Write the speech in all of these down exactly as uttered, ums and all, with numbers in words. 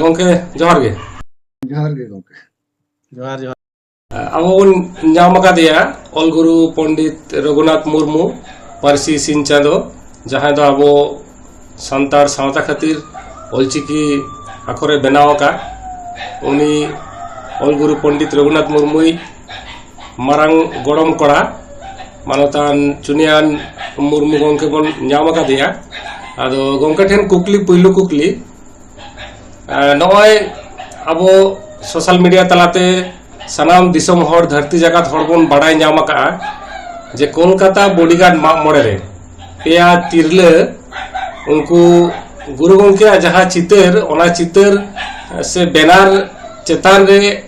ᱜᱚᱢᱠᱮ, ᱡᱚᱦᱟᱨ ᱜᱮ᱾ ᱡᱚᱦᱟᱨ ᱜᱮ ᱜᱚᱢᱠᱮ᱾ ᱡᱚᱦᱟᱨ, ᱡᱚᱦᱟᱨ᱾ ᱟᱵᱚ ᱵᱚᱱ ᱧᱟᱢ ᱟᱠᱟᱫᱮᱭᱟ ᱚᱞ ᱜᱩᱨᱩ ᱯᱚᱱᱰᱤᱛ ᱨᱚᱜᱷᱩᱱᱟᱛᱷ ᱢᱩᱨᱢᱩ, ᱯᱟᱹᱨᱥᱤ ᱥᱤᱧ ᱪᱟᱸᱫᱚ, ᱡᱟᱦᱟᱸᱭ ᱫᱚ ᱟᱵᱚ ᱥᱟᱱᱛᱟᱲ ᱥᱟᱶᱛᱟ ᱠᱷᱟᱹᱛᱤᱨ ᱚᱞᱪᱤᱠᱤ ᱟᱠᱷᱚᱨᱮ ᱵᱮᱱᱟᱣ ᱟᱠᱟᱫ᱾ ᱩᱱᱤ ᱚᱞ ᱜᱩᱨᱩ ᱯᱚᱱᱰᱤᱛ ᱨᱚᱜᱷᱩᱱᱟᱛᱷ ᱢᱩᱨᱢᱩᱭᱤᱡ ᱢᱟᱨᱟᱝ ᱜᱚᱲᱚᱢ ᱠᱚᱲᱟ ᱢᱟᱱᱚᱛᱟᱱ ᱪᱩᱱᱤᱭᱟᱱ ᱢᱩᱨᱢᱩ ᱜᱚᱢᱠᱮ ᱵᱚᱱ ᱧᱟᱢ ᱟᱠᱟᱫᱮᱭᱟ᱾ ᱟᱫᱚ ᱜᱚᱢᱠᱮ ᱴᱷᱮᱱ ᱠᱩᱠᱞᱤ, ᱯᱩᱭᱞᱩ ᱠᱩᱠᱞᱤ, ᱮᱸ, ᱱᱚᱜᱼᱚᱭ ᱟᱵᱚ social media ᱛᱟᱞᱟᱛᱮ ᱥᱟᱱᱟᱢ ᱫᱤᱥᱚᱢ ᱦᱚᱲ, ᱫᱷᱟᱹᱨᱛᱤ ᱡᱟᱠᱟᱛ ᱦᱚᱲ ᱵᱚᱱ ᱵᱟᱲᱟᱭ ᱧᱟᱢ ᱟᱠᱟᱫᱼᱟ ᱡᱮ ᱠᱳᱞᱠᱟᱛᱟ ᱵᱚᱰᱤᱜᱟᱨᱰ ᱢᱟᱜ ᱢᱚᱬᱮ ᱨᱮ ᱯᱮᱭᱟ ᱛᱤᱨᱞᱟᱹ ᱩᱱᱠᱩ ᱜᱩᱨᱩ ᱜᱚᱢᱠᱮᱭᱟᱜ ᱡᱟᱦᱟᱸ ᱪᱤᱛᱟᱹᱨ, ᱚᱱᱟ ᱪᱤᱛᱟᱹᱨ ᱥᱮ ᱵᱮᱱᱟᱨ ᱪᱮᱛᱟᱱ ᱨᱮ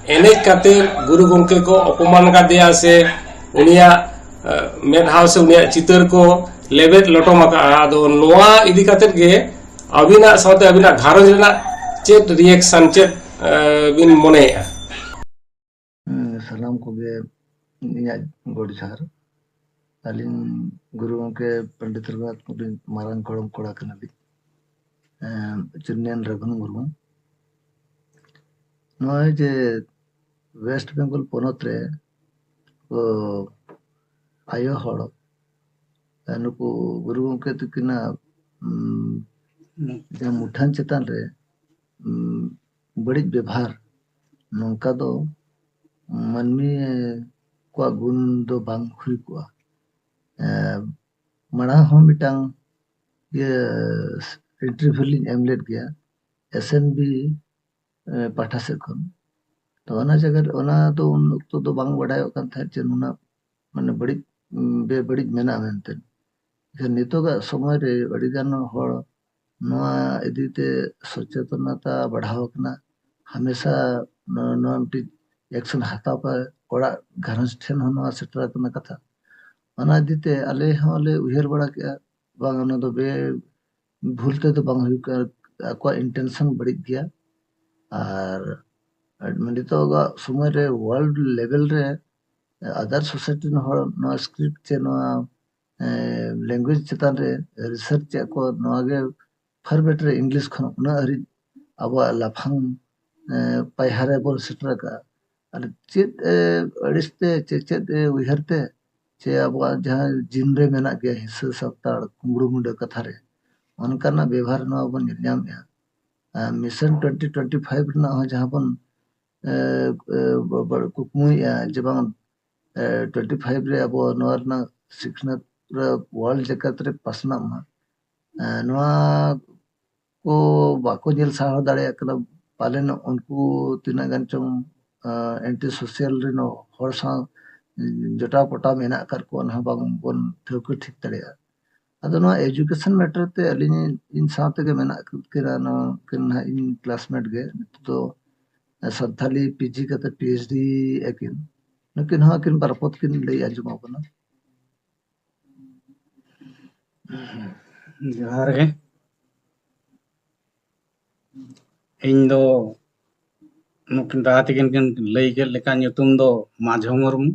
ᱮᱱᱮᱡ ᱠᱟᱛᱮ ᱜᱩᱨᱩ ᱜᱚᱢᱠᱮ ᱠᱚ ᱚᱯᱚᱢᱟᱱ ᱟᱠᱟᱫᱮᱭᱟ ᱥᱮ ᱩᱱᱤᱭᱟᱜ, ᱮ, ᱢᱮᱫᱦᱟ ᱥᱮ ᱩᱱᱤᱭᱟᱜ ᱪᱤᱛᱟᱹᱨ ᱠᱚ ᱞᱮᱵᱮᱫ ᱞᱚᱴᱚᱢ ᱟᱠᱟᱫᱼᱟ᱾ ᱟᱫᱚ ᱱᱚᱣᱟ ᱤᱫᱤ ᱠᱟᱛᱮ ᱜᱮ ᱟᱹᱵᱤᱱᱟᱜ ᱥᱟᱶᱛᱮ ᱟᱹᱵᱤᱱᱟᱜ ᱜᱷᱟᱨᱚᱸᱡᱽ ᱨᱮᱱᱟᱜ ᱪᱮᱫ reaction, ᱪᱮᱫ, ᱮ, ᱵᱤᱱ ᱢᱚᱱᱮᱭᱮᱫᱼᱟ? ᱦᱩᱸ, ᱥᱟᱱᱟᱢ ᱠᱚᱜᱮ ᱤᱧᱟᱹᱜ ᱜᱚᱰ ᱡᱚᱦᱟᱨ᱾ ᱟᱹᱞᱤᱧ ᱜᱩᱨᱩ ᱜᱚᱢᱠᱮ ᱯᱚᱱᱰᱤᱛ ᱨᱚᱜᱷᱩᱱᱟᱛᱷ ᱢᱩᱨᱢᱩ ᱢᱟᱨᱟᱝ ᱜᱚᱲᱚᱢ ᱠᱚᱲᱟ ᱠᱟᱱᱟᱞᱤᱧ, ᱮᱸ, ᱪᱩᱱᱱᱤᱭᱟᱱ ᱨᱟᱹᱜᱷᱩᱱ ᱢᱩᱨᱢᱩ᱾ ᱱᱚᱜᱼᱚᱭ ᱡᱮ ᱳᱭᱮᱥᱴ ᱵᱮᱝᱜᱚᱞ ᱯᱚᱱᱚᱛ ᱨᱮ ᱠᱚ ᱟᱭᱳ ᱦᱚᱲ, ᱮᱸ, ᱱᱩᱠᱩ ᱜᱩᱨᱩ ᱜᱚᱢᱠᱮ ᱛᱟᱹᱠᱤᱱᱟᱜ, ᱩᱢ, ᱡᱟᱦᱟᱸ ᱢᱩᱴᱷᱟᱹᱱ ᱪᱮᱛᱟᱱ ᱨᱮ, ᱩᱢ, ᱵᱟᱹᱲᱤᱡ ᱵᱮᱵᱷᱟᱨ, ᱱᱚᱝᱠᱟ ᱫᱚ ᱢᱟᱹᱱᱢᱤ ᱠᱚᱣᱟᱜ ᱜᱩᱱ ᱫᱚ ᱵᱟᱝ ᱦᱩᱭ ᱠᱚᱜᱼᱟ᱾ ᱮᱸ, ᱢᱟᱲᱟᱝ ᱦᱚᱸ ᱢᱤᱫᱴᱟᱝ, ᱤᱭᱟᱹ, interview ᱞᱤᱧ ᱮᱢ ᱞᱮᱫ ᱜᱮᱭᱟ, S N B, ᱮᱸ, ᱯᱟᱦᱴᱟ ᱥᱮᱫ ᱠᱷᱚᱱ᱾ ᱛᱚ ᱚᱱᱟ ᱡᱟᱭᱜᱟ ᱨᱮ, ᱚᱱᱟ ᱫᱚ ᱩᱱ ᱚᱠᱛᱚ ᱫᱚ ᱵᱟᱝ ᱵᱟᱰᱟᱭᱚᱜ ᱠᱟᱱ ᱛᱟᱦᱮᱸᱫ ᱡᱮ ᱱᱩᱱᱟᱹᱜ ᱢᱟᱱᱮ ᱵᱟᱹᱲᱤᱡ, ᱩᱢ, ᱵᱮᱵᱟᱹᱲᱤᱡ ᱢᱮᱱᱟᱜᱼᱟ ᱢᱮᱱᱛᱮ᱾ ᱮᱱᱠᱷᱟᱱ ᱱᱤᱛᱚᱜᱟᱜ ᱥᱚᱢᱚᱭ ᱨᱮ ᱟᱹᱰᱤ ᱜᱟᱱ ᱦᱚᱲ ᱱᱚᱣᱟ ᱤᱫᱤ ᱛᱮ ᱥᱚᱪᱮᱛᱚᱱᱚᱛᱟ ᱵᱟᱲᱦᱟᱣ ᱟᱠᱟᱱᱟ᱾ ᱦᱟᱢᱮᱥᱟ ᱱᱚ-, ᱱᱚᱣᱟ ᱢᱤᱫᱴᱤᱡ ᱮᱠᱥᱚᱱ ᱦᱟᱛᱟᱣ ᱯᱮ, ᱚᱲᱟᱜ ᱜᱷᱟᱨᱚᱸᱡᱽ ᱴᱷᱮᱱ ᱦᱚᱸ ᱱᱚᱣᱟ ᱥᱮᱴᱮᱨ ᱟᱠᱟᱱᱟ ᱠᱟᱛᱷᱟ᱾ ᱚᱱᱟ ᱤᱫᱤ ᱛᱮ ᱟᱞᱮ ᱦᱚᱸᱞᱮ ᱩᱭᱦᱟᱹᱨ ᱵᱟᱲᱟ ᱠᱮᱜᱼᱟ, ᱵᱟᱝ, ᱚᱱᱟ ᱫᱚ ᱵᱮ-, ᱵᱷᱩᱞ ᱛᱮᱫᱚ ᱵᱟᱝ ᱦᱩᱭᱩᱜ ᱠᱟᱱᱟ, ᱟᱠᱚᱣᱟᱜ intention ᱵᱟᱹᱲᱤᱡ ᱜᱮᱭᱟ᱾ ᱟᱨ ᱱᱤᱛᱚᱜᱟᱜ ᱥᱚᱢᱚᱭ ᱨᱮ world level ᱨᱮ other society ᱨᱮᱱ ᱦᱚᱲ ᱱᱚᱣᱟ script ᱪᱮ ᱱᱚᱣᱟ, ᱮ, language ᱪᱮᱛᱟᱱ ᱨᱮ research ᱪᱮᱫ ᱠᱚ, ᱱᱚᱣᱟ ᱜᱮ ᱯᱷᱟᱨᱵᱮᱴ ᱨᱮ English ᱠᱷᱚᱱ ᱩᱱᱟᱹᱜ ᱦᱟᱹᱨᱤᱡ ᱟᱵᱚᱣᱟᱜ ᱞᱟᱯᱷᱟᱝ, ᱮ, ᱯᱟᱭᱦᱟ ᱨᱮᱵᱚᱱ ᱥᱮᱴᱮᱨ ᱟᱠᱟᱫᱼᱟ᱾ ᱟᱨ ᱪᱮᱫ, ᱮ, ᱟᱹᱲᱤᱥ ᱛᱮ ᱪᱮ ᱪᱮᱫ, ᱮ, ᱩᱭᱦᱟᱹᱨ ᱛᱮ ᱪᱮ ᱟᱵᱚᱣᱟᱜ ᱡᱟᱦᱟᱸ gene ᱨᱮ ᱢᱮᱱᱟᱜ ᱜᱮᱭᱟ ᱦᱤᱥᱟᱹ ᱥᱟᱱᱛᱟᱲ ᱠᱩᱢᱵᱽᱲᱩ ᱢᱩᱸᱰᱟᱹ ᱠᱟᱛᱷᱟ ᱨᱮ, ᱚᱱᱠᱟᱱᱟᱜ ᱵᱮᱵᱷᱟᱨ ᱱᱚᱣᱟ ᱵᱚᱱ ᱧᱮᱞ ᱧᱟᱢᱮᱫᱼᱟ᱾ ᱟᱨ mission twenty twenty five ᱨᱮᱱᱟᱜ ᱦᱚᱸ ᱡᱟᱦᱟᱸ ᱵᱚᱱ, ᱮ, ᱮ, ᱵᱟ-, ᱵᱟ-, ᱠᱩᱠᱢᱩᱭᱮᱫᱼᱟ ᱡᱮ ᱵᱟᱝ, ᱮ, twenty five ᱨᱮ ᱟᱵᱚ ᱱᱚᱣᱟ ᱨᱮᱱᱟᱜ ᱥᱤᱠᱷᱱᱟᱹᱛ ᱯᱩᱨᱟᱹ world ᱡᱟᱠᱟᱛ ᱨᱮ ᱯᱟᱥᱱᱟᱜ ᱢᱟ᱾ ᱮ, ᱱᱚᱣᱟ ᱠᱚ ᱵᱟᱠᱚ ᱧᱮᱞ ᱥᱟᱦᱟᱣ ᱫᱟᱲᱮᱭᱟᱜ ᱠᱟᱱᱟ᱾ ᱯᱟᱞᱮᱱ ᱩᱱᱠᱩ ᱛᱤᱱᱟᱹᱜ ᱜᱟᱱ ᱪᱚᱝ, ᱮ, anti social ᱨᱮᱱ ᱦᱚᱲ ᱥᱟᱶ ᱡᱚᱴᱟᱣ ᱯᱚᱴᱟᱣ ᱢᱮᱱᱟᱜ ᱟᱠᱟᱫ ᱠᱚᱣᱟ, ᱚᱱᱟ ᱦᱚᱸ ᱵᱟᱝ ᱵᱚᱱ ᱴᱷᱟᱹᱣᱠᱟᱹ ᱴᱷᱤᱠ ᱫᱟᱲᱮᱭᱟᱜᱼᱟ᱾ ᱟᱫᱚ ᱱᱚᱣᱟ education matter ᱛᱮ ᱟᱹᱞᱤᱧ, ᱤᱧ ᱥᱟᱶ ᱛᱮᱜᱮ ᱢᱮᱱᱟᱜ ᱠᱤᱱᱟ, ᱱᱚᱣᱟ ᱠᱤᱱ ᱱᱟᱦᱟᱜ ᱤᱧ classmate ᱜᱮ, ᱱᱤᱛᱚᱜ ᱫᱚ ᱥᱟᱱᱛᱷᱟᱞᱤ PG ᱠᱟᱛᱮ PhD ᱟᱹᱠᱤᱱ᱾ ᱱᱩᱠᱤᱱ ᱦᱚᱸ ᱟᱹᱠᱤᱱ ᱵᱟᱨ ᱯᱚᱫ ᱠᱤᱱ ᱞᱟᱹᱭ ᱟᱸᱡᱚᱢ ᱟᱵᱚᱱᱟ᱾ ᱡᱚᱦᱟᱨ ᱜᱮ᱾ ᱤᱧ ᱫᱚ ᱱᱩᱠᱤᱱ ᱫᱟᱫᱟ ᱛᱟᱹᱠᱤᱱ ᱠᱤᱱ ᱞᱟᱹᱭ ᱠᱮᱫ ᱞᱮᱠᱟ, ᱧᱩᱛᱩᱢ ᱫᱚ ᱢᱟᱡᱷᱚ ᱢᱩᱨᱢᱩ,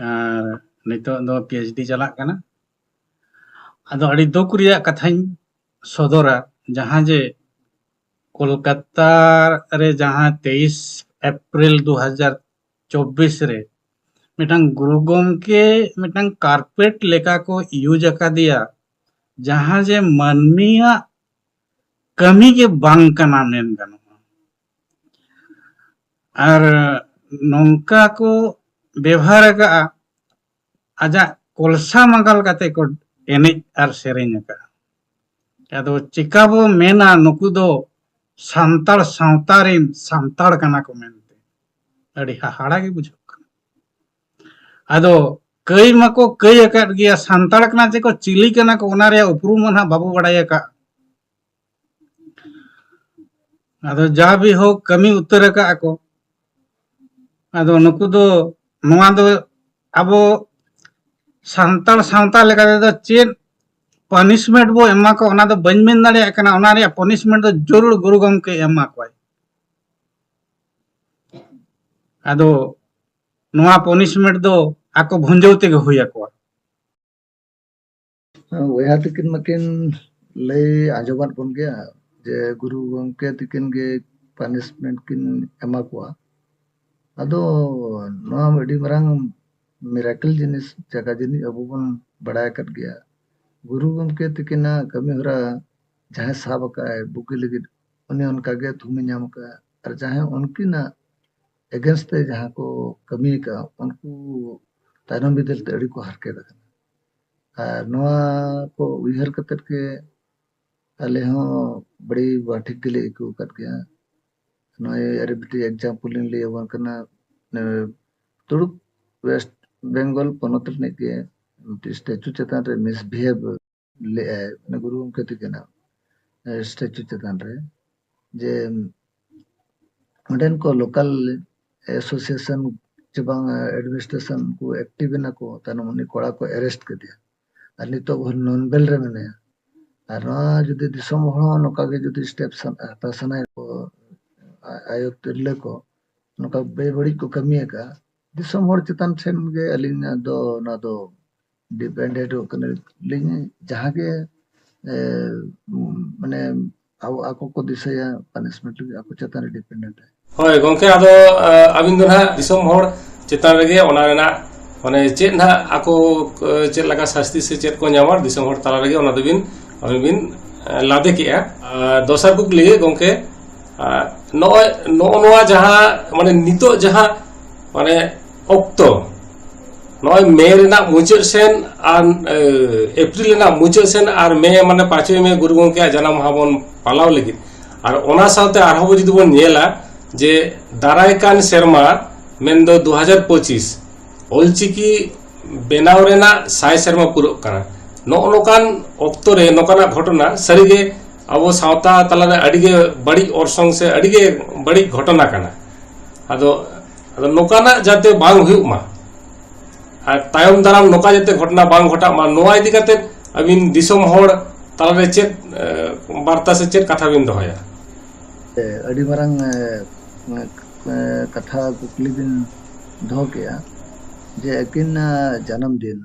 ᱟᱨ ᱱᱤᱛᱚᱜ ᱫᱚ PhD ᱪᱟᱞᱟᱜ ᱠᱟᱱᱟ᱾ ᱟᱫᱚ ᱟᱹᱰᱤ ᱫᱩᱠ ᱨᱮᱭᱟᱜ ᱠᱟᱛᱷᱟᱧ ᱥᱚᱫᱚᱨᱟ, ᱡᱟᱦᱟᱸ ᱡᱮ ᱠᱳᱞᱠᱟᱛᱟ ᱨᱮ ᱡᱟᱦᱟᱸ ᱛᱮᱭᱤᱥ ᱮᱯᱨᱤᱞ ᱫᱩ ᱦᱟᱡᱟᱨ ᱪᱚᱵᱵᱤᱥ ᱨᱮ ᱢᱤᱫᱴᱟᱝ ᱜᱩᱨᱩ ᱜᱚᱢᱠᱮ ᱢᱤᱫᱴᱟᱝ carpet ᱞᱮᱠᱟ ᱠᱚ use ᱟᱠᱟᱫᱮᱭᱟ, ᱡᱟᱦᱟᱸ ᱡᱮ ᱢᱟᱹᱱᱢᱤᱭᱟᱜ ᱠᱟᱹᱢᱤ ᱜᱮ ᱵᱟᱝ ᱠᱟᱱᱟ ᱢᱮᱱ ᱜᱟᱱᱚᱜᱼᱟ᱾ ᱟᱨ ᱱᱚᱝᱠᱟ ᱠᱚ ᱵᱮᱣᱦᱟᱨ ᱟᱠᱟᱫᱼᱟ, ᱟᱡᱟᱜ ᱠᱚᱞᱥᱟ ᱢᱟᱜᱟᱞ ᱠᱟᱛᱮ ᱠᱚ ᱮᱱᱮᱡ ᱟᱨ ᱥᱮᱨᱮᱧ ᱟᱠᱟᱫᱼᱟ᱾ ᱟᱫᱚ ᱪᱮᱠᱟ ᱵᱚ ᱢᱮᱱᱟ ᱱᱩᱠᱩ ᱫᱚ ᱥᱟᱱᱛᱟᱲ ᱥᱟᱶᱛᱟ ᱨᱮᱱ ᱥᱟᱱᱛᱟᱲ ᱠᱟᱱᱟ ᱠᱚ ᱢᱮᱱᱛᱮ? ᱟᱹᱰᱤ ᱦᱟᱦᱟᱲᱟ ᱜᱮ ᱵᱩᱡᱷᱟᱹᱜ ᱠᱟᱱᱟ᱾ ᱟᱫᱚ ᱠᱟᱹᱭ ᱢᱟᱠᱚ ᱠᱟᱹᱭ ᱟᱠᱟᱫ ᱜᱮᱭᱟ, ᱥᱟᱱᱛᱟᱲ ᱠᱟᱱᱟ ᱪᱮ ᱠᱚ ᱪᱤᱞᱤ ᱠᱟᱱᱟ ᱠᱚ, ᱚᱱᱟ ᱨᱮᱭᱟᱜ ᱩᱯᱨᱩᱢ ᱢᱟ ᱱᱟᱦᱟᱜ ᱵᱟᱵᱚ ᱵᱟᱲᱟᱭ ᱟᱠᱟᱫ᱾ ᱟᱫᱚ ᱡᱟ ᱵᱤ ᱦᱳᱠ, ᱠᱟᱹᱢᱤ ᱩᱛᱟᱹᱨ ᱟᱠᱟᱫ ᱟᱠᱚ᱾ ᱟᱫᱚ ᱱᱩᱠᱩ ᱫᱚ, ᱱᱚᱣᱟ ᱫᱚ ᱟᱵᱚ ᱥᱟᱱᱛᱟᱲ ᱥᱟᱶᱛᱟ ᱞᱮᱠᱟ ᱛᱮᱫᱚ ᱪᱮᱫ ᱯᱟᱱᱤᱥᱢᱮᱱᱴ ᱵᱚ ᱮᱢᱟ ᱠᱚᱣᱟ, ᱚᱱᱟ ᱫᱚ ᱵᱟᱹᱧ ᱢᱮᱱ ᱫᱟᱲᱮᱭᱟᱜ ᱠᱟᱱᱟ᱾ ᱚᱱᱟ ᱨᱮᱭᱟᱜ ᱯᱟᱱᱤᱥᱢᱮᱱᱴ ᱫᱚ ᱡᱟᱹᱨᱩᱲ ᱜᱩᱨᱩ ᱜᱚᱢᱠᱮ ᱮᱢᱟ ᱠᱚᱣᱟᱭ᱾ ᱟᱫᱚ ᱱᱚᱣᱟ ᱯᱟᱱᱤᱥᱢᱮᱱᱴ ᱫᱚ ᱟᱠᱚ ᱵᱷᱩᱸᱡᱟᱹᱣ ᱛᱮᱜᱮ ᱦᱩᱭ ᱟᱠᱚᱣᱟ᱾ ᱵᱚᱭᱦᱟ ᱛᱟᱹᱠᱤᱱ ᱢᱟᱠᱤᱱ ᱞᱟᱹᱭ ᱟᱸᱡᱚᱢᱟᱫ ᱵᱚᱱ ᱜᱮᱭᱟ ᱡᱮ ᱜᱩᱨᱩ ᱜᱚᱢᱠᱮ ᱛᱟᱹᱠᱤᱱ ᱜᱮ ᱯᱟᱱᱤᱥᱢᱮᱱᱴ ᱠᱤᱱ ᱮᱢᱟ ᱠᱚᱣᱟ᱾ ᱟᱫᱚ ᱱᱚᱣᱟ ᱟᱹᱰᱤ ᱢᱟᱨᱟᱝ ᱢᱤᱨᱟᱠᱮᱞ ᱡᱤᱱᱤᱥ, ᱡᱟᱭᱜᱟ ᱡᱟᱹᱱᱤᱡ ᱟᱵᱚ ᱵᱚᱱ ᱵᱟᱲᱟᱭ ᱟᱠᱟᱫ ᱜᱮᱭᱟ᱾ ᱜᱩᱨᱩ ᱜᱚᱢᱠᱮ ᱛᱟᱹᱠᱤᱱᱟᱜ ᱠᱟᱹᱢᱤ ᱦᱚᱨᱟ ᱡᱟᱦᱟᱸᱭ ᱥᱟᱵ ᱟᱠᱟᱫ ᱟᱭ ᱵᱩᱜᱤ ᱞᱟᱹᱜᱤᱫ, ᱩᱱᱤ ᱚᱱᱠᱟ ᱜᱮ ᱛᱷᱩᱢᱮ ᱧᱟᱢ ᱟᱠᱟᱫᱼᱟ᱾ ᱟᱨ ᱡᱟᱦᱟᱸᱭ ᱩᱱᱠᱤᱱᱟᱜ ᱮᱜᱮᱱᱥᱴ ᱛᱮ ᱡᱟᱦᱟᱸ ᱠᱚ ᱠᱟᱹᱢᱤ ᱟᱠᱟᱫᱼᱟ, ᱩᱱᱠᱩ ᱛᱟᱭᱱᱚᱢ ᱵᱤᱫᱟᱹᱞ ᱛᱮ ᱟᱹᱰᱤ ᱠᱚ ᱦᱟᱨᱠᱮᱛ ᱟᱠᱟᱱᱟ᱾ ᱟᱨ ᱱᱚᱣᱟ ᱠᱚ ᱩᱭᱦᱟᱹᱨ ᱠᱟᱛᱮᱫ ᱜᱮ ᱟᱞᱮ ᱦᱚᱸ ᱵᱟᱹᱲᱤ ᱵᱟᱝ ᱴᱷᱤᱠ ᱜᱮᱞᱮ ᱟᱹᱭᱠᱟᱹᱣ ᱟᱠᱟᱫ ᱜᱮᱭᱟ᱾ ᱱᱚᱜᱼᱚᱭ ᱟᱨ ᱢᱤᱫᱴᱤᱡ ᱮᱠᱡᱟᱢᱯᱚᱞ ᱤᱧ ᱞᱟᱹᱭ ᱟᱵᱚᱱ ᱠᱟᱱᱟ᱾ ᱮ, ᱛᱩᱲᱩᱠ ᱳᱭᱮᱥᱴ ᱵᱮᱝᱜᱚᱞ ᱯᱚᱱᱚᱛ ᱨᱤᱱᱤᱡ ᱜᱮ ᱢᱤᱫᱴᱤᱡ ᱥᱴᱮᱪᱩ ᱪᱮᱛᱟᱱ ᱨᱮ ᱢᱤᱥᱵᱤᱦᱮᱵ ᱞᱮᱫᱼᱟᱭ, ᱢᱟᱱᱮ ᱜᱩᱨᱩ ᱜᱚᱢᱠᱮ ᱛᱤᱠᱤᱱᱟᱜ, ᱮ, ᱥᱴᱮᱪᱩ ᱪᱮᱛᱟᱱ ᱨᱮ, ᱡᱮ ᱚᱸᱰᱮᱱ ᱠᱚ ᱞᱳᱠᱟᱞ ᱮᱥᱳᱥᱤᱭᱮᱥᱚᱱ ᱪᱮ ᱵᱟᱝ ᱮᱰᱢᱤᱱᱤᱥᱴᱨᱮᱥᱚᱱ ᱠᱚ ᱮᱠᱴᱤᱵᱷ ᱮᱱᱟ ᱠᱚ, ᱛᱟᱭᱱᱚᱢ ᱩᱱᱤ ᱠᱚᱲᱟ ᱠᱚ ᱮᱨᱮᱥᱴ ᱠᱮᱫᱮᱭᱟ᱾ ᱟᱨ ᱱᱤᱛᱚᱜ ᱱᱚᱱ ᱵᱮᱞ ᱨᱮ ᱢᱮᱱᱟᱭᱟ᱾ ᱟᱨ ᱱᱚᱣᱟ ᱡᱩᱫᱤ ᱫᱤᱥᱚᱢ ᱦᱚᱲ ᱦᱚᱸ ᱱᱚᱝᱠᱟ ᱜᱮ ᱡᱩᱫᱤ ᱥᱴᱮᱯ ᱦᱟᱛᱟᱣ ᱥᱟᱱᱟᱭᱮᱫ ᱠᱚ, ᱟ-, ᱟᱭᱳ ᱛᱤᱨᱞᱟᱹ ᱠᱚ ᱱᱚᱝᱠᱟ ᱵᱮᱵᱟᱹᱲᱤᱡ ᱠᱚ ᱠᱟᱹᱢᱤ ᱟᱠᱟᱫᱼᱟ, ᱫᱤᱥᱚᱢ ᱦᱚᱲ ᱪᱮᱛᱟᱱ ᱴᱷᱮᱱ ᱜᱮ ᱟᱹᱞᱤᱧᱟᱜ ᱫᱚ ᱱᱚᱣᱟ ᱫᱚ ᱰᱤᱯᱮᱱᱰᱮᱰᱚᱜ ᱠᱟᱱᱟᱞᱤᱧ᱾ ᱡᱟᱦᱟᱸ ᱜᱮ, ᱮ, ᱢᱟᱱᱮ ᱟᱵᱚ, ᱟᱠᱚ ᱠᱚ ᱫᱤᱥᱟᱹᱭᱟ ᱯᱟᱱᱤᱥᱢᱮᱱᱴ ᱞᱟᱹᱜᱤᱫ ᱟᱠᱚ ᱪᱮᱛᱟᱱ ᱨᱮ ᱰᱤᱯᱮᱱᱰᱮᱰ᱾ ᱦᱳᱭ ᱜᱚᱢᱠᱮ, ᱟᱫᱚ, ᱮ, ᱟᱹᱵᱤᱱ ᱫᱚ ᱱᱟᱦᱟᱜ ᱫᱤᱥᱚᱢ ᱦᱚᱲ ᱪᱮᱛᱟᱱ ᱨᱮᱜᱮ ᱚᱱᱟ ᱨᱮᱱᱟᱜ, ᱢᱟᱱᱮ, ᱪᱮᱫ ᱱᱟᱦᱟᱜ ᱟᱠᱚ, ᱮ, ᱪᱮᱫ ᱞᱮᱠᱟ ᱥᱟᱥᱛᱤ ᱥᱮ ᱪᱮᱫ ᱠᱚ ᱧᱟᱢᱟ, ᱫᱤᱥᱚᱢ ᱦᱚᱲ ᱛᱟᱞᱟ ᱨᱮᱜᱮ ᱚᱱᱟ ᱫᱚᱵᱤᱱ, ᱟᱹᱵᱤᱱ ᱵᱤᱱ, ᱮ, ᱞᱟᱫᱮ ᱠᱮᱜᱼᱟ᱾ ᱟᱨ ᱫᱚᱥᱟᱨ ᱠᱩᱠᱞᱤ ᱜᱚᱢᱠᱮ, ᱟᱨ ᱱᱚᱜᱼᱚᱭ, ᱱᱚᱜᱼᱚ ᱱᱚᱣᱟ ᱡᱟᱦᱟᱸ, ᱢᱟᱱᱮ, ᱱᱤᱛᱚᱜ ᱡᱟᱦᱟᱸ, ᱢᱟᱱᱮ, ᱚᱠᱛᱚ, ᱱᱚᱜᱼᱚᱭ ᱢᱮ ᱨᱮᱱᱟᱜ ᱢᱩᱪᱟᱹᱫ ᱥᱮᱱ ᱟᱨ, ᱮ, ᱮᱯᱨᱤᱞ ᱨᱮᱱᱟᱜ ᱢᱩᱪᱟᱹᱫ ᱥᱮᱱ ᱟᱨ ᱢᱮ, ᱢᱟᱱᱮ, ᱯᱟᱸᱪᱚᱭ ᱢᱮ ᱜᱩᱨᱩ ᱜᱚᱢᱠᱮᱭᱟᱜ ᱡᱟᱱᱟᱢ ᱢᱟᱦᱟ ᱵᱚᱱ ᱯᱟᱞᱟᱣ ᱞᱟᱹᱜᱤᱫ᱾ ᱟᱨ ᱚᱱᱟ ᱥᱟᱶᱛᱮ ᱟᱨᱦᱚᱸ ᱵᱚ ᱡᱩᱫᱤ ᱵᱚᱱ ᱧᱮᱞᱟ, ᱡᱮ ᱫᱟᱨᱟᱭ ᱠᱟᱱ ᱥᱮᱨᱢᱟ, ᱢᱮᱱᱫᱚ ᱫᱩ ᱦᱟᱡᱟᱨ ᱯᱚᱸᱪᱤᱥ, ᱚᱞᱪᱤᱠᱤ ᱵᱮᱱᱟᱣ ᱨᱮᱱᱟᱜ ᱥᱟᱭ ᱥᱮᱨᱢᱟ ᱯᱩᱨᱟᱹᱜ ᱠᱟᱱᱟ᱾ ᱱᱚᱜᱼᱚ ᱱᱚᱝᱠᱟᱱ ᱚᱠᱛᱚ ᱨᱮ ᱱᱚᱝᱠᱟᱱᱟᱜ ᱜᱷᱚᱴᱚᱱᱟ ᱥᱟᱹᱨᱤᱜᱮ ᱟᱵᱚ ᱥᱟᱶᱛᱟ ᱛᱟᱞᱟᱨᱮ ᱟᱹᱰᱤᱜᱮ ᱵᱟᱹᱲᱤᱡ ᱚᱨᱥᱚᱝ ᱥᱮ ᱟᱹᱰᱤᱜᱮ ᱵᱟᱹᱲᱤᱡ ᱜᱷᱚᱴᱚᱱᱟ ᱠᱟᱱᱟ᱾ ᱟᱫᱚ, ᱟᱫᱚ ᱱᱚᱝᱠᱟᱱᱟᱜ ᱡᱟᱛᱮ ᱵᱟᱝ ᱦᱩᱭᱩᱜ ᱢᱟ, ᱟᱨ ᱛᱟᱭᱚᱢ ᱫᱟᱨᱟᱢ ᱱᱚᱝᱠᱟ ᱡᱟᱛᱮ ᱜᱷᱚᱴᱚᱱᱟ ᱵᱟᱝ ᱜᱷᱚᱴᱟᱜ ᱢᱟ, ᱱᱚᱣᱟ ᱤᱫᱤ ᱠᱟᱛᱮ ᱟᱹᱵᱤᱱ ᱫᱤᱥᱚᱢ ᱦᱚᱲ ᱛᱟᱞᱟᱨᱮ ᱪᱮᱫ, ᱮ, ᱵᱟᱨᱛᱟ ᱥᱮ ᱪᱮᱫ ᱠᱟᱛᱷᱟ ᱵᱤᱱ ᱫᱚᱦᱚᱭᱟ? ᱟᱹᱰᱤ ᱢᱟᱨᱟᱝ, ᱮ, ᱮ, ᱠᱟᱛᱷᱟ, ᱠᱩᱠᱞᱤ ᱵᱤᱱ ᱫᱚᱦᱚ ᱠᱮᱜᱼᱟ ᱡᱮ ᱟᱹᱠᱤᱱᱟᱜ ᱡᱟᱱᱟᱢ ᱫᱤᱱ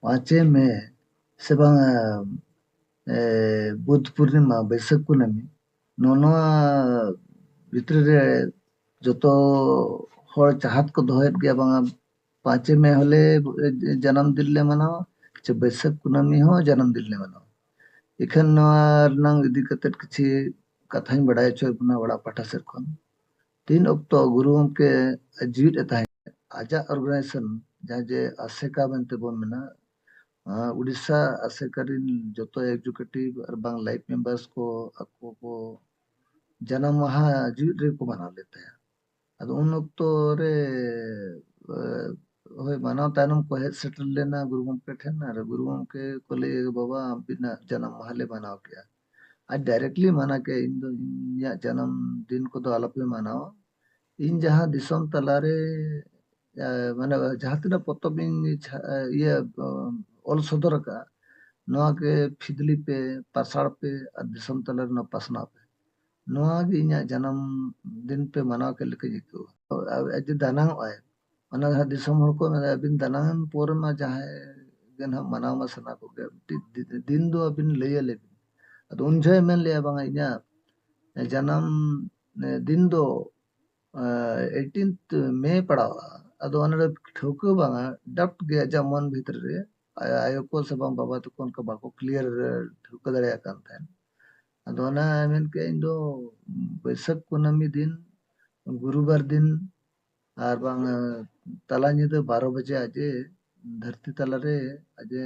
ᱯᱟᱸᱪᱮ ᱢᱮ ᱥᱮ ᱵᱟᱝ, ᱮ, ᱵᱩᱫᱷ ᱯᱩᱨᱱᱤᱢᱟ, ᱵᱟᱹᱭᱥᱟᱹᱠᱷ ᱠᱩᱱᱟᱹᱢᱤ, ᱱᱚᱜᱼᱚ ᱱᱚᱣᱟ ᱵᱷᱤᱛᱨᱤ ᱨᱮ ᱡᱚᱛᱚ ᱦᱚᱲ ᱪᱟᱦᱟᱛ ᱠᱚ ᱫᱚᱦᱚᱭᱮᱫ ᱜᱮᱭᱟ, ᱵᱟᱝᱟ ᱯᱟᱸᱪᱮ ᱢᱮ ᱦᱚᱸᱞᱮ ᱡᱟᱱᱟᱢ ᱫᱤᱱ ᱞᱮ ᱢᱟᱱᱟᱣᱟ, ᱪᱮ ᱵᱟᱹᱭᱥᱟᱹᱠᱷ ᱠᱩᱱᱟᱹᱢᱤ ᱦᱚᱸ ᱡᱟᱱᱟᱢ ᱫᱤᱱ ᱞᱮ ᱢᱟᱱᱟᱣᱟ᱾ ᱤᱠᱷᱟᱹᱱ ᱱᱚᱣᱟ ᱨᱮᱱᱟᱝ ᱤᱫᱤ ᱠᱟᱛᱮᱫ ᱠᱤᱪᱷᱤ ᱠᱟᱛᱷᱟᱧ ᱵᱟᱰᱟᱭ ᱦᱚᱪᱚᱭᱮᱫ ᱵᱚᱱᱟ ᱚᱲᱟᱜ ᱯᱟᱦᱴᱟ ᱥᱮᱫ ᱠᱷᱚᱱ᱾ ᱛᱤᱱ ᱚᱠᱛᱚ ᱜᱩᱨᱩ ᱜᱚᱢᱠᱮ ᱡᱤᱣᱤᱫ ᱮ ᱛᱟᱦᱮᱸ, ᱟᱡᱟᱜ organization, ᱡᱟᱦᱟᱸ ᱡᱮ ᱟᱥᱮᱠᱟ ᱢᱮᱱᱛᱮ ᱵᱚᱱ ᱢᱮᱱᱟ, ᱟᱸ, ᱩᱰᱤᱥᱟ ᱟᱥᱮᱠᱟ ᱨᱤᱱ ᱡᱚᱛᱚ executive ᱟᱨ ᱵᱟᱝ life members ᱠᱚ ᱟᱠᱚ ᱠᱚ ᱡᱟᱱᱟᱢ ᱢᱟᱦᱟ ᱡᱤᱣᱤᱫ ᱨᱮᱠᱚ ᱢᱟᱱᱟᱣ ᱞᱮᱫ ᱛᱟᱦᱮᱸᱫ᱾ ᱟᱫᱚ ᱩᱱ ᱚᱠᱛᱚ ᱨᱮ, ᱮ, ᱦᱳᱭ, ᱢᱟᱱᱟᱣ ᱛᱟᱭᱱᱚᱢ ᱠᱚ ᱦᱮᱡ ᱥᱮᱴᱮᱨ ᱞᱮᱱᱟ ᱜᱩᱨᱩ ᱜᱚᱢᱠᱮ ᱴᱷᱮᱱ, ᱟᱨ ᱜᱩᱨᱩ ᱜᱚᱢᱠᱮ ᱠᱚ ᱞᱟᱹᱭ, "ᱵᱟᱵᱟ, ᱟᱹᱵᱤᱱᱟᱜ ᱡᱟᱱᱟᱢ ᱢᱟᱦᱟ ᱞᱮ ᱢᱟᱱᱟᱣ ᱠᱮᱜᱼᱟ᱾" ᱟᱨ directly ᱢᱟᱱᱟ ᱠᱮᱜᱼᱟ, "ᱤᱧ ᱫᱚ ᱤᱧᱟᱹᱜ ᱡᱟᱱᱟᱢ ᱫᱤᱱ ᱠᱚᱫᱚ ᱟᱞᱚᱯᱮ ᱢᱟᱱᱟᱣᱟ᱾ ᱤᱧ ᱡᱟᱦᱟᱸ ᱫᱤᱥᱚᱢ ᱛᱟᱞᱟᱨᱮ, ᱮ, ᱢᱟᱱᱮ ᱡᱟᱦᱟᱸ ᱛᱤᱱᱟᱹᱜ ᱯᱚᱛᱚᱵ ᱤᱧ ᱪᱷᱟ-, ᱤᱭᱟᱹ, ᱚᱞ ᱥᱚᱫᱚᱨ ᱟᱠᱟᱫᱼᱟ, ᱱᱚᱣᱟ ᱜᱮ ᱯᱷᱤᱫᱽᱞᱤ ᱯᱮ, ᱯᱟᱥᱟᱲ ᱯᱮ ᱟᱨ ᱫᱤᱥᱚᱢ ᱛᱟᱞᱟᱨᱮ ᱱᱚᱣᱟ ᱯᱟᱥᱱᱟᱣ ᱯᱮ᱾ ᱱᱚᱣᱟ ᱜᱮ ᱤᱧᱟᱹᱜ ᱡᱟᱱᱟᱢ ᱫᱤᱱ ᱯᱮ ᱢᱟᱱᱟᱣ ᱠᱮᱫ ᱞᱮᱠᱟᱧ ᱟᱹᱭᱠᱟᱹᱣᱟ᱾" ᱟᱨ ᱟᱡ ᱫᱚ ᱫᱟᱱᱟᱝ ᱚᱜᱼᱟᱭ, ᱚᱱᱟ ᱡᱟᱦᱟᱸ ᱫᱤᱥᱚᱢ ᱦᱚᱲ ᱠᱚ ᱢᱮᱱᱟ, "ᱟᱹᱵᱤᱱ ᱫᱟᱱᱟᱝ ᱯᱚᱨᱮ ᱢᱟ ᱡᱟᱦᱟᱸᱭ ᱜᱮ ᱱᱟᱦᱟᱜ ᱢᱟᱱᱟᱣ ᱢᱟ ᱥᱟᱱᱟ ᱠᱚᱜᱮ, ᱢᱤᱫᱴᱤᱡ ᱫᱤ-, ᱫᱤᱱ ᱫᱚ ᱟᱹᱵᱤᱱ ᱞᱟᱹᱭ ᱟᱞᱮ ᱵᱤᱱ᱾" ᱟᱫᱚ ᱩᱱ ᱡᱚᱦᱚᱜ ᱢᱮᱱ ᱞᱮᱜᱼᱟ, "ᱵᱟᱝᱟ, ᱤᱧᱟᱹᱜ ᱡᱟᱱᱟᱢ ᱫᱤᱱ ᱫᱚ, ᱮ, eighteenth ᱢᱮ ᱯᱟᱲᱟᱣᱟ᱾" ᱟᱫᱚ ᱚᱱᱟ ᱨᱮ ᱴᱷᱟᱹᱣᱠᱟᱹ ᱵᱟᱝᱟ, doubt ᱜᱮ ᱟᱡᱟᱜ ᱢᱚᱱ ᱵᱷᱤᱛᱨᱤ ᱨᱮ, ᱟᱭ-, ᱟᱭᱳ ᱠᱚ ᱥᱮ ᱵᱟᱝ ᱵᱟᱵᱟ ᱛᱟᱠᱚ ᱚᱱᱠᱟ ᱵᱟᱠᱚ clear ᱴᱷᱟᱹᱣᱠᱟᱹ ᱫᱟᱲᱮᱭᱟᱜ ᱠᱟᱱ ᱛᱟᱦᱮᱸᱫ᱾ ᱟᱫᱚ ᱚᱱᱟ ᱢᱮᱱ ᱠᱮᱜᱼᱟ, ᱤᱧ ᱫᱚ ᱵᱟᱹᱭᱥᱟᱹᱠᱷ ᱠᱩᱱᱟᱹᱢᱤ ᱫᱤᱱ, ᱜᱩᱨᱩᱵᱟᱨ ᱫᱤᱱ, ᱟᱨ ᱵᱟᱝ, ᱮ, ᱛᱟᱞᱟ ᱧᱤᱫᱟᱹ ᱵᱟᱨᱚ ᱵᱟᱡᱮ ᱟᱡᱮ ᱫᱷᱟᱹᱨᱛᱤ ᱛᱟᱞᱟᱨᱮ ᱟᱡᱮ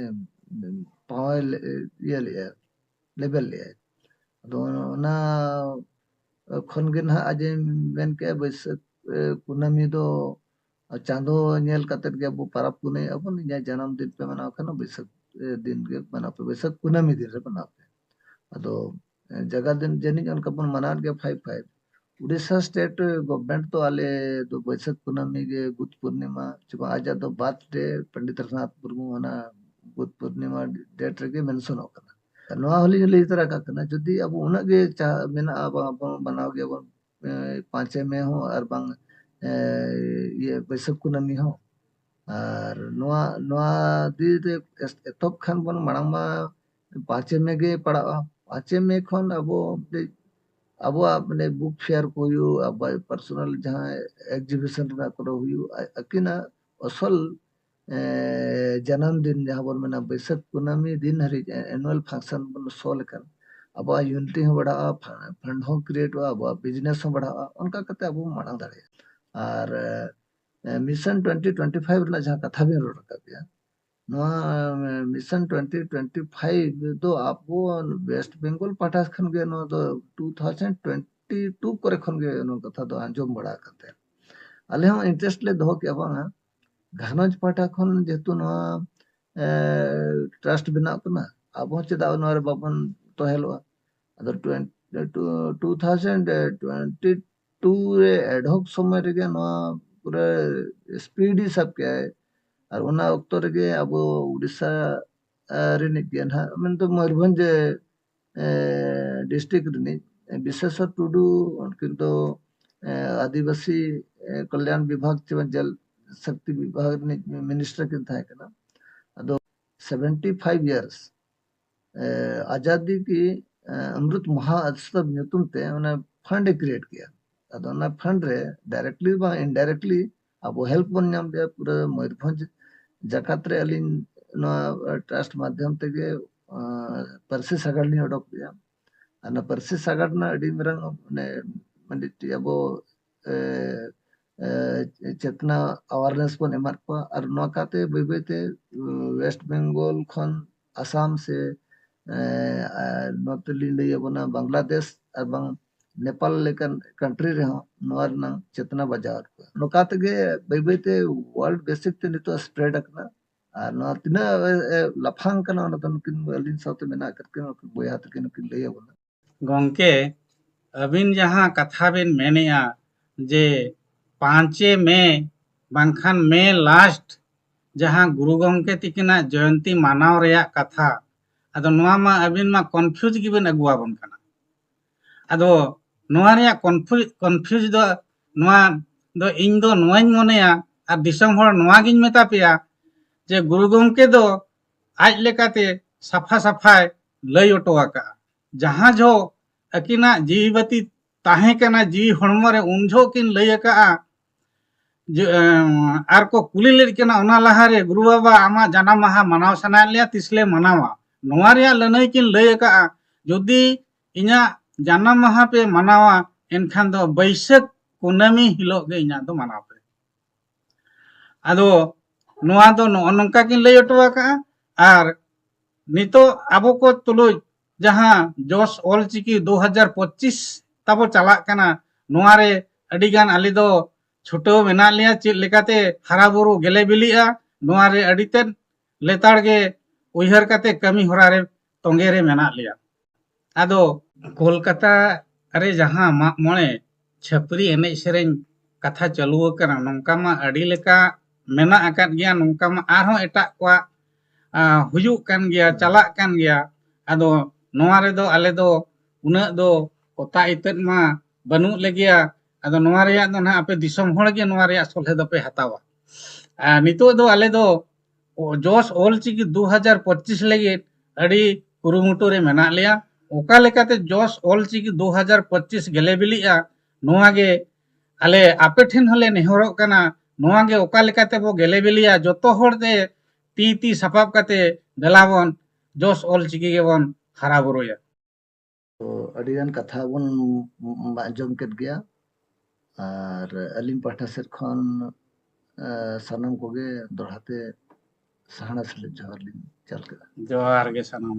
ᱯᱟᱶᱮ ᱞᱮ-, ᱤᱭᱟᱹ ᱞᱮᱜᱼᱟ, ᱞᱮᱵᱮᱫ ᱞᱮᱜᱼᱟᱭ᱾ ᱟᱫᱚ ᱚᱱᱟ ᱠᱷᱚᱱ ᱜᱮ ᱱᱟᱦᱟᱜ ᱟᱡ ᱮ ᱢᱮᱱ ᱠᱮᱜᱼᱟ, ᱵᱟᱹᱭᱥᱟᱹᱠᱷ ᱮ, ᱠᱩᱱᱟᱹᱢᱤ ᱫᱚ ᱪᱟᱸᱫᱚ ᱧᱮᱞ ᱠᱟᱛᱮᱫ ᱜᱮ ᱟᱵᱚ ᱯᱟᱨᱟᱵᱽ ᱯᱩᱱᱟᱹᱭ ᱟᱵᱚᱱ᱾ ᱤᱧᱟᱹᱜ ᱡᱟᱱᱟᱢ ᱫᱤᱱ ᱯᱮ ᱢᱟᱱᱟᱣ ᱠᱷᱟᱱ ᱵᱟᱹᱭᱥᱟᱹᱠᱷ ᱮ, ᱫᱤᱱ ᱜᱮ ᱢᱟᱱᱟᱣ ᱯᱮ, ᱵᱟᱹᱭᱥᱟᱹᱠᱷ ᱠᱩᱱᱟᱹᱢᱤ ᱫᱤᱱ ᱨᱮ ᱢᱟᱱᱟᱣ ᱯᱮ᱾ ᱟᱫᱚ ᱮ, ᱡᱟᱭᱜᱟ ᱫᱤᱱ ᱡᱟᱹᱱᱤᱡ ᱚᱱᱠᱟ ᱵᱚᱱ ᱢᱟᱱᱟᱣᱮᱫ ᱜᱮᱭᱟ five five. Odisha state government ᱫᱚ ᱟᱞᱮ ᱫᱚ ᱵᱟᱹᱭᱥᱟᱹᱠᱷ ᱠᱩᱱᱟᱹᱢᱤ ᱜᱮ, ᱵᱩᱫᱷ ᱯᱩᱨᱱᱤᱢᱟ ᱪᱮ ᱵᱟᱝ, ᱟᱡᱟᱜ ᱫᱚ ᱵᱟᱨᱛᱷ ᱰᱮ ᱯᱚᱱᱰᱤᱛ ᱨᱚᱜᱷᱩᱱᱟᱛᱷ ᱢᱩᱨᱢᱩ ᱚᱱᱟ ᱵᱩᱫᱷ ᱯᱩᱨᱱᱤᱢᱟ ᱰᱮᱴ ᱨᱮᱜᱮ ᱢᱮᱱᱥᱚᱱᱚᱜ ᱠᱟᱱᱟ᱾ ᱱᱚᱣᱟ ᱦᱚᱸᱞᱤᱧ ᱞᱟᱹᱭ ᱛᱚᱨᱟ ᱠᱟᱜ ᱠᱟᱱᱟ, ᱡᱩᱫᱤ ᱟᱵᱚ ᱩᱱᱟᱹᱜ ᱜᱮ ᱪᱟᱦ ᱢᱮᱱᱟᱜᱼᱟ, ᱵᱟᱝ ᱵᱚᱱ ᱢᱟᱱᱟᱣ ᱜᱮᱭᱟᱵᱚᱱ ᱮ, ᱯᱟᱸᱪᱮ ᱢᱮ ᱦᱚᱸ ᱟᱨ ᱵᱟᱝ ᱮ, ᱤᱭᱟᱹ ᱵᱟᱹᱭᱥᱟᱹᱠᱷ ᱠᱩᱱᱟᱹᱢᱤ ᱦᱚᱸ᱾ ᱟᱨ ᱱᱚᱣᱟ, ᱱᱚᱣᱟ ᱫᱤᱱ ᱨᱮ ᱮᱥ-, ᱮᱛᱚᱦᱚᱵ ᱠᱷᱟᱱ ᱵᱚᱱ ᱢᱟᱲᱟᱝ ᱢᱟ ᱯᱟᱸᱪᱮ ᱢᱮ ᱜᱮ ᱯᱟᱲᱟᱜᱼᱟ᱾ ᱯᱟᱸᱪᱮ ᱢᱮ ᱠᱷᱚᱱ ᱟᱵᱚ ᱢᱤᱫᱴᱤᱡ ᱟᱵᱚᱣᱟᱜ ᱢᱟᱱᱮ ᱵᱩᱠ ᱯᱷᱮᱭᱟᱨ ᱠᱚ ᱦᱩᱭᱩᱜ, ᱟᱵᱚᱣᱟᱜ ᱯᱟᱨᱥᱚᱱᱟᱞ ᱡᱟᱦᱟᱸ ᱮᱠᱡᱤᱵᱤᱥᱚᱱ ᱨᱮᱱᱟᱜ ᱠᱚᱫᱚ ᱦᱩᱭᱩᱜ, ᱟ-, ᱟᱹᱠᱤᱱᱟᱜ ᱟᱥᱚᱞ ᱮ, ᱡᱟᱱᱟᱢ ᱫᱤᱱ ᱡᱟᱦᱟᱸ ᱵᱚᱱ ᱢᱮᱱᱟ ᱵᱟᱹᱭᱥᱟᱹᱠᱷ ᱠᱩᱱᱟᱹᱢᱤ ᱫᱤᱱ ᱦᱟᱹᱨᱤᱡ ᱮ-, ᱮᱱᱩᱣᱟᱞ ᱯᱷᱟᱝᱥᱚᱱ ᱵᱚᱱ ᱥᱳ ᱞᱮᱠᱷᱟᱱ ᱟᱵᱚᱣᱟᱜ ᱭᱩᱱᱤᱴᱤ ᱦᱚᱸ ᱵᱟᱲᱦᱟᱜᱼᱟ, ᱯᱷᱟ-, ᱯᱷᱟᱱᱰ ᱦᱚᱸ ᱠᱨᱤᱭᱮᱴᱚᱜᱼᱟ, ᱟᱵᱚᱣᱟᱜ ᱵᱤᱡᱽᱱᱮᱥ ᱦᱚᱸ ᱵᱟᱲᱦᱟᱜᱼᱟ, ᱚᱱᱠᱟ ᱠᱟᱛᱮ ᱟᱵᱚ ᱵᱚᱱ ᱢᱟᱲᱟᱝ ᱫᱟᱲᱮᱭᱟᱜᱼᱟ᱾ ᱟᱨ ᱮ, ᱢᱤᱥᱚᱱ ᱴᱩᱭᱮᱱᱴᱤ ᱴᱩᱭᱮᱱᱴᱤ ᱯᱷᱟᱭᱤᱵᱷ ᱨᱮᱱᱟᱜ ᱡᱟᱦᱟᱸ ᱠᱟᱛᱷᱟ ᱵᱤᱱ ᱨᱚᱲ ᱨᱟᱠᱟᱵ ᱜᱮᱭᱟ, ᱱᱚᱣᱟ ᱮ, ᱢᱤᱥᱚᱱ ᱴᱩᱭᱮᱱᱴᱤ ᱴᱩᱭᱮᱱᱴᱤ ᱯᱷᱟᱭᱤᱵᱷ ᱫᱚ ᱟᱵᱚ ᱣᱮᱥᱴ ᱵᱮᱝᱜᱚᱞ ᱯᱟᱦᱴᱟ ᱠᱷᱚᱱ ᱜᱮ ᱱᱚᱣᱟ ᱫᱚ ᱴᱩ ᱛᱷᱟᱣᱡᱮᱱᱰ ᱴᱩᱭᱮᱱᱴᱤ ᱴᱩ ᱠᱚᱨᱮ ᱠᱷᱚᱱ ᱜᱮ ᱱᱚᱣᱟ ᱠᱟᱛᱷᱟ ᱫᱚ ᱟᱸᱡᱚᱢ ᱵᱟᱲᱟ ᱟᱠᱟᱱ ᱛᱟᱦᱮᱸᱫ᱾ ᱟᱞᱮ ᱦᱚᱸ ᱤᱱᱴᱟᱨᱮᱥᱴ ᱞᱮ ᱫᱚᱦᱚ ᱠᱮᱜᱼᱟ, ᱵᱟᱝᱟ ᱜᱷᱟᱨᱚᱸᱡᱽ ᱯᱟᱦᱴᱟ ᱠᱷᱚᱱ ᱡᱮᱦᱮᱛᱩ ᱱᱚᱣᱟ ᱮ, ᱴᱨᱟᱥᱴ ᱵᱮᱱᱟᱜ ᱠᱟᱱᱟ, ᱟᱵᱚ ᱦᱚᱸ ᱪᱮᱫᱟᱜ ᱱᱚᱣᱟ ᱨᱮ ᱵᱟᱵᱚᱱ ᱛᱚᱦᱮᱞᱚᱜᱼᱟ? ᱟᱫᱚ ᱴᱩᱭᱮᱱ-, ᱴᱩ-, ᱴᱩ ᱛᱷᱟᱣᱡᱮᱱᱰ ᱴᱩᱭᱮᱱᱴᱤ ᱴᱩ ᱨᱮ ᱮᱰᱦᱚᱠ ᱥᱚᱢᱚᱭ ᱨᱮᱜᱮ ᱱᱚᱣᱟ ᱯᱩᱨᱟᱹ ᱥᱯᱤᱰ ᱮ ᱥᱟᱵ ᱠᱮᱜᱼᱟᱭ᱾ ᱟᱨ ᱚᱱᱟ ᱚᱠᱛᱚ ᱨᱮᱜᱮ ᱟᱵᱚ ᱩᱰᱤᱥᱟ ᱮ, ᱨᱤᱱᱤᱡ ᱜᱮ ᱱᱟᱦᱟᱜ, ᱢᱮᱱᱫᱚ ᱢᱚᱭᱩᱨᱵᱷᱚᱸᱡᱽ ᱮ, ᱰᱤᱥᱴᱨᱤᱠᱴ ᱨᱤᱱᱤᱡ ᱵᱤᱥᱮᱥᱚᱨ ᱴᱩᱰᱩ, ᱩᱱᱠᱤᱱ ᱫᱚ ᱮ, ᱟᱹᱫᱤᱵᱟᱹᱥᱤ ᱮ, ᱠᱚᱞᱭᱟᱱ ᱵᱤᱵᱷᱟᱜᱽ ᱪᱮ ᱡᱚᱞ ᱥᱚᱠᱛᱤ ᱵᱤᱵᱷᱟᱜᱽ ᱨᱤᱱᱤᱡ ᱢᱤᱱᱤᱥᱴᱟᱨ ᱠᱤᱱ ᱛᱟᱦᱮᱸ ᱠᱟᱱᱟ᱾ ᱟᱫᱚ ᱥᱮᱵᱷᱮᱱᱴᱤ ᱯᱷᱟᱭᱤᱵᱷ ᱤᱭᱟᱨᱥ ᱮ, ᱟᱡᱟᱫᱤ ᱠᱤ ᱮ, ᱚᱢᱨᱩᱛ ᱢᱚᱦᱟ ᱩᱛᱥᱚᱵ ᱧᱩᱛᱩᱢ ᱛᱮ ᱚᱱᱟ ᱯᱷᱟᱱᱰ ᱮ ᱠᱨᱤᱭᱮᱴ ᱠᱮᱜᱼᱟ᱾ ᱟᱫᱚ ᱚᱱᱟ ᱯᱷᱟᱱᱰ ᱨᱮ ᱰᱟᱭᱨᱮᱠᱴᱞᱤ ᱵᱟᱝ ᱤᱱᱰᱟᱭᱨᱮᱠᱴᱞᱤ ᱟᱵᱚ ᱦᱮᱞᱯ ᱵᱚᱱ ᱧᱟᱢ ᱞᱮᱜᱼᱟ᱾ ᱯᱩᱨᱟᱹ ᱢᱚᱭᱩᱨᱵᱷᱚᱸᱡᱽ ᱡᱟᱠᱟᱛ ᱨᱮ ᱟᱹᱞᱤᱧ ᱱᱚᱣᱟ ᱴᱨᱟᱥᱴ ᱢᱟᱫᱽᱫᱷᱚᱢ ᱛᱮᱜᱮ ᱮ, ᱯᱟᱹᱨᱥᱤ ᱥᱟᱜᱟᱲ ᱞᱤᱧ ᱚᱰᱚᱠ ᱞᱮᱜᱼᱟ᱾ ᱟᱨ ᱚᱱᱟ ᱯᱟᱹᱨᱥᱤ ᱥᱟᱜᱟᱲ ᱨᱮᱱᱟᱜ ᱟᱹᱰᱤ ᱢᱟᱨᱟᱝ ᱢᱟᱱᱮ ᱢᱤᱫᱴᱤᱡ ᱟᱵᱚ ᱮ, ᱮ, ᱪᱮᱛᱱᱟ ᱟᱣᱟᱨᱱᱮᱥ ᱵᱚᱱ ᱮᱢᱟᱫ ᱠᱚᱣᱟ᱾ ᱟᱨ ᱱᱚᱣᱟ ᱠᱟᱛᱮ ᱵᱟᱹᱭ ᱵᱟᱹᱭ ᱛᱮ ᱩ, ᱣᱮᱥᱴ ᱵᱮᱝᱜᱚᱞ ᱠᱷᱚᱱ ᱟᱥᱟᱢ ᱥᱮ ᱮ, ᱟᱨ ᱱᱚᱛᱮ ᱞᱤᱧ ᱞᱟᱹᱭ ᱟᱵᱚᱱᱟ ᱵᱟᱝᱞᱟᱫᱮᱥ ᱟᱨ ᱵᱟᱝ ᱱᱮᱯᱟᱞ ᱞᱮᱠᱟᱱ ᱠᱟᱱᱴᱨᱤ ᱨᱮᱦᱚᱸ ᱱᱚᱣᱟ ᱨᱮᱱᱟᱜ ᱪᱮᱛᱱᱟ ᱵᱟᱡᱟᱣ ᱟᱠᱟᱱᱟ᱾ ᱱᱚᱝᱠᱟ ᱛᱮᱜᱮ ᱵᱟᱹᱭ ᱵᱟᱹᱭᱛᱮ ᱣᱟᱨᱞᱰ ᱵᱮᱥᱤᱠ ᱛᱮ ᱱᱤᱛᱚᱜ ᱥᱯᱨᱮᱰ ᱟᱠᱟᱱᱟ᱾ ᱟᱨ ᱱᱚᱣᱟ ᱛᱤᱱᱟᱹᱜ ᱮ, ᱮ, ᱞᱟᱯᱷᱟᱝ ᱠᱟᱱᱟ, ᱚᱱᱟ ᱫᱚ ᱱᱩᱠᱤᱱ ᱟᱹᱞᱤᱧ ᱥᱟᱶᱛᱮ ᱢᱮᱱᱟᱜ ᱟᱠᱟᱫ ᱠᱤᱱᱟ, ᱱᱩᱠᱤᱱ ᱵᱚᱭᱦᱟ ᱛᱟᱹᱠᱤᱱ ᱦᱚᱸᱠᱤᱱ ᱞᱟᱹᱭ ᱟᱵᱚᱱᱟ᱾ ᱜᱚᱢᱠᱮ, ᱟᱹᱵᱤᱱ ᱡᱟᱦᱟᱸ ᱠᱟᱛᱷᱟ ᱵᱤᱱ ᱢᱮᱱᱮᱜᱼᱟ ᱡᱮ ᱯᱟᱸᱪᱮ ᱢᱮ ᱵᱟᱝᱠᱷᱟᱱ ᱢᱮ ᱞᱟᱥᱴ ᱡᱟᱦᱟᱸ ᱜᱩᱨᱩ ᱜᱚᱢᱠᱮ ᱛᱤᱠᱤᱱᱟᱜ ᱡᱚᱭᱚᱱᱛᱤ ᱢᱟᱱᱟᱣ ᱨᱮᱭᱟᱜ ᱠᱟᱛᱷᱟ, ᱟᱫᱚ ᱱᱚᱣᱟ ᱢᱟ ᱟᱹᱵᱤᱱ ᱢᱟ ᱠᱚᱱᱯᱷᱤᱭᱩᱡᱽ ᱜᱮᱵᱤᱱ ᱟᱹᱜᱩᱣᱟᱵᱚᱱ ᱠᱟᱱᱟ᱾ ᱟᱫᱚ ᱱᱚᱣᱟ ᱨᱮᱭᱟᱜ ᱠᱚᱱᱯᱷᱤᱭᱩᱡᱽ ᱫᱚ, ᱱᱚᱣᱟ ᱫᱚ ᱤᱧ ᱫᱚ ᱱᱚᱣᱟᱧ ᱢᱚᱱᱮᱭᱟ, ᱟᱨ ᱫᱤᱥᱚᱢ ᱦᱚᱲ ᱱᱚᱣᱟ ᱜᱤᱧ ᱢᱮᱛᱟ ᱯᱮᱭᱟ ᱡᱮ ᱜᱩᱨᱩ ᱜᱚᱢᱠᱮ ᱫᱚ ᱟᱡ ᱞᱮᱠᱟᱛᱮ ᱥᱟᱯᱷᱟ ᱥᱟᱯᱷᱟᱭ ᱞᱟᱹᱭ ᱦᱚᱴᱚ ᱟᱠᱟᱫᱼᱟ᱾ ᱡᱟᱦᱟᱸ ᱡᱚᱦᱚᱜ ᱟᱹᱠᱤᱱᱟᱜ ᱡᱤᱣᱤ ᱵᱟᱹᱛᱤ ᱛᱟᱦᱮᱸ ᱠᱟᱱᱟ ᱡᱤᱣᱤ ᱦᱚᱲᱢᱚ ᱨᱮ, ᱩᱱ ᱡᱚᱦᱚᱜ ᱠᱤᱱ ᱞᱟᱹᱭ ᱟᱠᱟᱫᱼᱟ ᱡᱮ, ᱮᱸ, ᱟᱨ ᱠᱚ ᱠᱩᱞᱤ ᱞᱮᱫ ᱠᱤᱱᱟ ᱚᱱᱟ ᱞᱟᱦᱟᱨᱮ, "ᱜᱩᱨᱩ ᱵᱟᱵᱟ, ᱟᱢᱟᱜ ᱡᱟᱱᱟᱢ ᱢᱟᱦᱟ ᱢᱟᱱᱟᱣ ᱥᱟᱱᱟᱭᱮᱫ ᱞᱮᱭᱟ, ᱛᱤᱥ ᱞᱮ ᱢᱟᱱᱟᱣᱟ?" ᱱᱚᱣᱟ ᱨᱮᱭᱟᱜ ᱞᱟᱹᱱᱟᱹᱭ ᱠᱤᱱ ᱞᱟᱹᱭ ᱟᱠᱟᱫᱼᱟ, "ᱡᱩᱫᱤ ᱤᱧᱟᱹᱜ ᱡᱟᱱᱟᱢ ᱢᱟᱦᱟ ᱯᱮ ᱢᱟᱱᱟᱣᱟ, ᱮᱱᱠᱷᱟᱱ ᱫᱚ ᱵᱟᱹᱭᱥᱟᱹᱠᱷ ᱠᱩᱱᱟᱹᱢᱤ ᱦᱤᱞᱳᱜ ᱜᱮ ᱤᱧᱟᱹᱜ ᱫᱚ ᱢᱟᱱᱟᱣ ᱯᱮ᱾" ᱟᱫᱚ ᱱᱚᱣᱟ ᱫᱚ ᱱᱚᱜᱼᱚ ᱱᱚᱝᱠᱟ ᱠᱤᱱ ᱞᱟᱹᱭ ᱦᱚᱴᱚ ᱟᱠᱟᱫᱼᱟ᱾ ᱟᱨ ᱱᱤᱛᱚᱜ ᱟᱵᱚ ᱠᱚ ᱛᱩᱞᱩᱡ ᱡᱟᱦᱟᱸ ᱡᱚᱥ ᱚᱞᱪᱤᱠᱤ ᱫᱩ ᱦᱟᱡᱟᱨ ᱯᱚᱸᱪᱤᱥ ᱛᱟᱵᱚ ᱪᱟᱞᱟᱜ ᱠᱟᱱᱟ, ᱱᱚᱣᱟ ᱨᱮ ᱟᱹᱰᱤ ᱜᱟᱱ ᱟᱞᱮ ᱫᱚ ᱪᱷᱩᱴᱟᱹᱣ ᱢᱮᱱᱟᱜ ᱞᱮᱭᱟ᱾ ᱪᱮᱫ ᱞᱮᱠᱟᱛᱮ ᱦᱟᱨᱟ ᱵᱩᱨᱩ ᱜᱮᱞᱮ ᱵᱤᱞᱤᱜᱼᱟ, ᱱᱚᱣᱟ ᱨᱮ ᱟᱹᱰᱤ ᱛᱮᱫ ᱞᱮᱛᱟᱲ ᱜᱮ ᱩᱭᱦᱟᱹᱨ ᱠᱟᱛᱮ ᱠᱟᱹᱢᱤ ᱦᱚᱨᱟ ᱨᱮ ᱛᱚᱸᱜᱮ ᱨᱮ ᱢᱮᱱᱟᱜ ᱞᱮᱭᱟ᱾ ᱟᱫᱚ ᱠᱳᱞᱠᱟᱛᱟ ᱨᱮ ᱡᱟᱦᱟᱸ ᱢᱟᱜ ᱢᱚᱬᱮ ᱪᱷᱟᱹᱯᱨᱤ ᱮᱱᱮᱡ ᱥᱮᱨᱮᱧ ᱠᱟᱛᱷᱟ ᱪᱟᱹᱞᱩ ᱟᱠᱟᱱᱟ, ᱱᱚᱝᱠᱟ ᱢᱟ ᱟᱹᱰᱤ ᱞᱮᱠᱟ ᱢᱮᱱᱟᱜ ᱟᱠᱟᱫ ᱜᱮᱭᱟ, ᱱᱚᱝᱠᱟ ᱢᱟ ᱟᱨᱦᱚᱸ ᱮᱴᱟᱜ ᱠᱚᱣᱟᱜ, ᱟ, ᱦᱩᱭᱩᱜ ᱠᱟᱱ ᱜᱮᱭᱟ, ᱦᱩᱸ᱾ ᱪᱟᱞᱟᱜ ᱠᱟᱱ ᱜᱮᱭᱟ᱾ ᱟᱫᱚ ᱱᱚᱣᱟ ᱨᱮᱫᱚ ᱟᱞᱮ ᱫᱚ ᱩᱱᱟᱹᱜ ᱫᱚ ᱠᱚᱛᱟ ᱤᱛᱟᱹᱫ ᱢᱟ ᱵᱟᱹᱱᱩᱜ ᱞᱮᱜᱮᱭᱟ᱾ ᱟᱫᱚ ᱱᱚᱣᱟ ᱨᱮᱭᱟᱜ ᱫᱚ ᱱᱟᱦᱟᱜ ᱟᱯᱮ ᱫᱤᱥᱚᱢ ᱦᱚᱲ ᱜᱮ ᱱᱚᱣᱟ ᱨᱮᱭᱟᱜ ᱥᱚᱞᱦᱮ ᱫᱚᱯᱮ ᱦᱟᱛᱟᱣᱟ᱾ ᱟᱨ ᱱᱤᱛᱚᱜ ᱫᱚ ᱟᱞᱮ ᱫᱚ ᱡᱚᱥ ᱚᱞᱪᱤᱠᱤ ᱫᱩ ᱦᱟᱡᱟᱨ ᱯᱚᱸᱪᱤᱥ ᱞᱟᱹᱜᱤᱫ ᱟᱹᱰᱤ ᱠᱩᱨᱩᱢᱩᱴᱩ ᱨᱮ ᱢᱮᱱᱟᱜ ᱞᱮᱭᱟ᱾ ᱚᱠᱟ ᱞᱮᱠᱟᱛᱮ ᱡᱚᱥ ᱚᱞᱪᱤᱠᱤ ᱫᱩ ᱦᱟᱡᱟᱨ ᱯᱚᱸᱪᱤᱥ ᱜᱮᱞᱮ ᱵᱤᱞᱤᱜᱼᱟ, ᱱᱚᱣᱟ ᱜᱮ ᱟᱞᱮ ᱟᱯᱮ ᱴᱷᱮᱱ ᱦᱚᱸᱞᱮ ᱱᱮᱦᱚᱨᱚᱜ ᱠᱟᱱᱟ᱾ ᱱᱚᱣᱟ ᱜᱮ ᱚᱠᱟ ᱞᱮᱠᱟᱛᱮ ᱵᱚ ᱜᱮᱞᱮ ᱵᱤᱞᱤᱭᱟ, ᱡᱚᱛᱚ ᱦᱚᱲ ᱛᱮ ᱛᱤ ᱛᱤ ᱥᱟᱯᱟᱵ ᱠᱟᱛᱮ ᱫᱮᱞᱟ ᱵᱚᱱ ᱡᱚᱥ ᱚᱞᱪᱤᱠᱤ ᱜᱮᱵᱚᱱ ᱦᱟᱨᱟ ᱵᱩᱨᱩᱭᱟ᱾ ᱛᱚ, ᱟᱹᱰᱤ ᱜᱟᱱ ᱠᱟᱛᱷᱟ ᱵᱚᱱ ᱟᱸᱡᱚᱢ ᱠᱮᱫ ᱜᱮᱭᱟ, ᱟᱨ ᱟᱹᱞᱤᱧ ᱯᱟᱦᱴᱟ ᱥᱮᱫ ᱠᱷᱚᱱ, ᱮ, ᱥᱟᱱᱟᱢ ᱠᱚᱜᱮ ᱫᱚᱦᱲᱟ ᱛᱮ ᱥᱟᱦᱱᱟ ᱥᱮᱞᱮᱫ ᱡᱚᱦᱟᱨ ᱞᱤᱧ ᱪᱟᱞ ᱠᱮᱫᱟ᱾ ᱡᱚᱦᱟᱨ ᱜᱮ ᱥᱟᱱᱟᱢ᱾